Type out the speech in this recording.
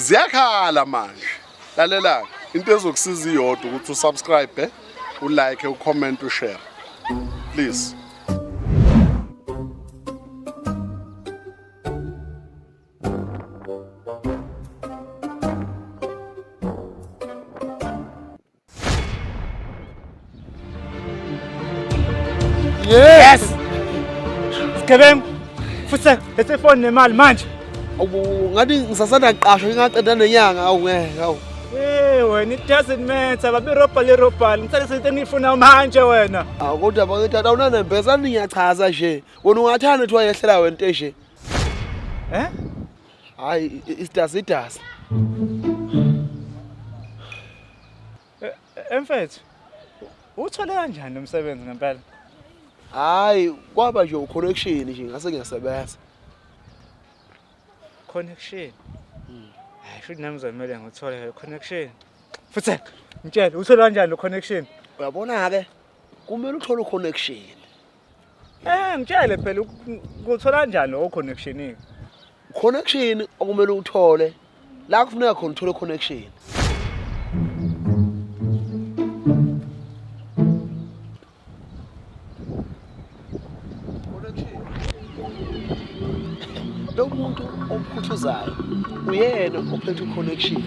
Ziyakhala manje. Lalela into ezokusiza iyodwa ukuthi usubscribe, ulike, ucomment, ushare. Please. Yes. Sigebengu. Futhi lethe phone nemali manje. Awu ngathi ngisasanda kuqashwa ngingaqeda nenyanga awu ngeke awu. Hey wena it doesn't matter babirobha lerobha ngicela into engiyifuna manje wena. Awu kodwa bakithi awunanembeza ngiyachaza nje. Wena ungathanda ukuthi wayehlela wena into enje. Eh? Hayi isidasi idasi. Emfethu. Uthole kanjani lo msebenzi ngempela? Hayi kwaba nje uconnection nje ngase ngiyasebenza. Connection. Hayi shuthi nami ngizomele ngithole le connection. Futhi ngitshele uthole kanjani lo connection? Uyabona ke kumele uthole uconnection. Eh ngitshele phela ukuthola kanjani lo connection? Connection okumele uthole la kufuneka khona uthole connection. Connection. Lo muntu omkhuthuzayo uyena ophethe uconnection.